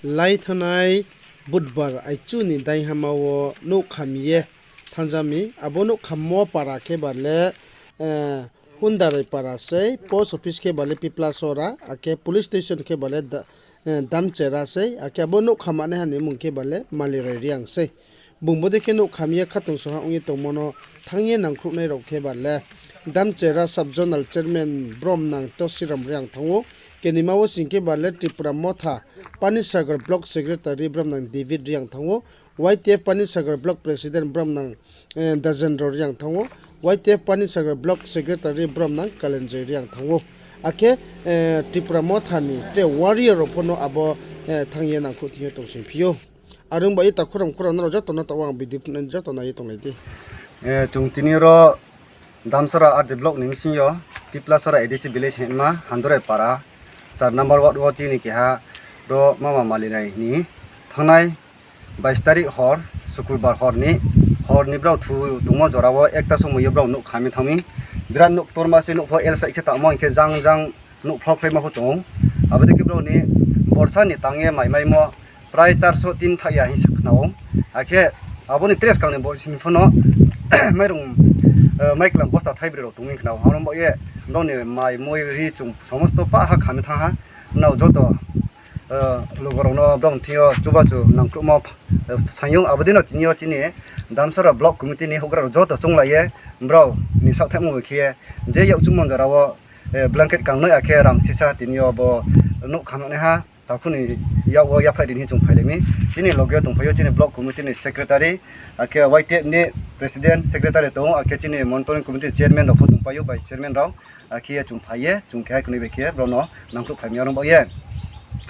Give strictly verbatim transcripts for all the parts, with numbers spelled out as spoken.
Laithanai Budbar aichu ni dainghama wo nouh kham ye thanngja mi. Abo nouh khammo para khe ba le, Hundarai para sei, post office khe ba le Piplasora, akhe police station khe ba le Damchera sei, akhe abo nouh khamanaiha ni mmung khe ba le Malirai Reang sei. Bung bodei khe nouh kham ye khatungsung ha ong ye tongmo no thanng ye nangkhruhnai rao khe ba le Damchera sub zonal chairman bromnang Tosiram Reang thanng ou. Kenima wo sing khe ba le Tipra Motha Panisagar block secretary bromnang David Reang thanng ou. Y T F Panisagar block president bromnang Dajendra Reang thanng ou. Y T F Panisagar block secretary bromnang Kalenjoy Reang thanng ou. Akhe Tipra Motha ni tre warrior rao pho no abo thanng ye nangkhruh thing yo tongsingphi ou. Are ong ba ye takhu rao mkhu rao nrao joto no taoh wo ang video phnuh nai joto nai ye tonglai di. Chung tini ro Damsora R D block ni bsing yo Piplasora A D C village hingma Handore para char number ward wo chini keha ro mama Malirai ni thanngnai bais tarik hor, Sukurbar hor ni, hor ni brao thu tongmo jora wo ekta somoi yo brao nouh kham ye thanng mi. Birat nouh ktorma se, nouh pho L side khe tangmo hing khe jang jang nouh phlokhlaimo pho tong ou. Abo dei khe brao ni borsa ni tang ye maimaimo prai charso tin thah ya hing se khna ou. Akhe abo ni tre skang ni bo simi pho no mairung, maiklam bosta thaibroi rao tong mi khna ou. Aro bo ye brao ni mai moi ri chung somosto pah ha kham ye thanng ha. Nrao joto lugo rao no brao ni thing yo chubachu nangkhruhmo saing ou. Abo dei no tini yo chini Damsora block committee ni houhgra rao joto chounglai ye brao ni saohthaihmo bai khe ye je yakchuhmo jora wo blanket kangnoi akhe ram sisa tini yo bo nouh khamnaiha takhu ni yak wo yaphaih ri ni chung phailai mi. Chini loge yo tongphai ou chini block committee ni secretary, akhe Y T F ni president, secretary tong ou, akhe chini monitoring committee chairman rao pho tongpai ou, vice chairman rao. Akhe ye chung phai ye chung keha knoi bai khe brao no nangkhruh phai mi. Aro bo ye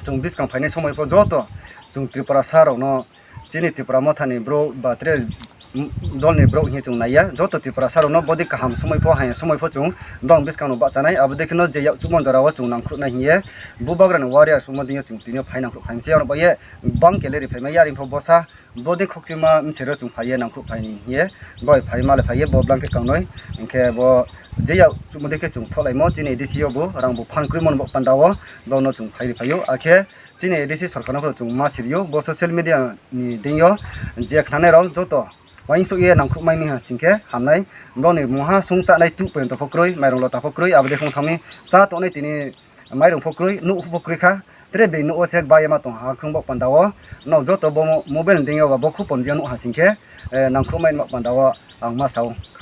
chung buskang phainai somoi pho joto chung Tripurasa rao no, chini Tipra Motha ni brouh ba tre dol ni brouh hing ye chung nai ya. Joto Tripurasa rao no bodei kaham somoi pho, haya somoi pho chung brao buskang no bahcha nai. Abo dei khe no je yakchuhmo jora wo chung nangkhruh nai hing ye bubagra ni warrior sungmo dei yo chung tini yo phai nangkhruh phai mi se. Aro bo ye bang kele ri phaimai ya, are pho bosa bodei khokchima bsero chung phai ye nangkhruh phai ni hing ye, brao phai ma le phai ye bo blanket kangnoi. Hing khe bo je yakchuhmo dei khe chung tholai mo, chini A D C yo bo rang bo phan kroimo ni bo panda wo, brao no chung phai ri phai ou. Akhe chini A D C sorkar no pho chung ma siri ou, bo social media ni deing yo je khnanai rao joto uaingsouh ye nangkhruh mai mi ha sing khe ham nai. Brao ni mungha sungchanai tuh pojonto pho kroi, mairung lota pho kroi, abo dei khong thanng mi, chá tongnai tini mairung pho kroi, nouh pho kroi kha. Tre bini nouh wo se gba ye ma tong ha khong bo panda wo. Nrao joto bo mobile ni deing yo ba bo khupon deing yo nuh ha sing khe, nangkhruh mai ma panda wo ang ma sa ou kha.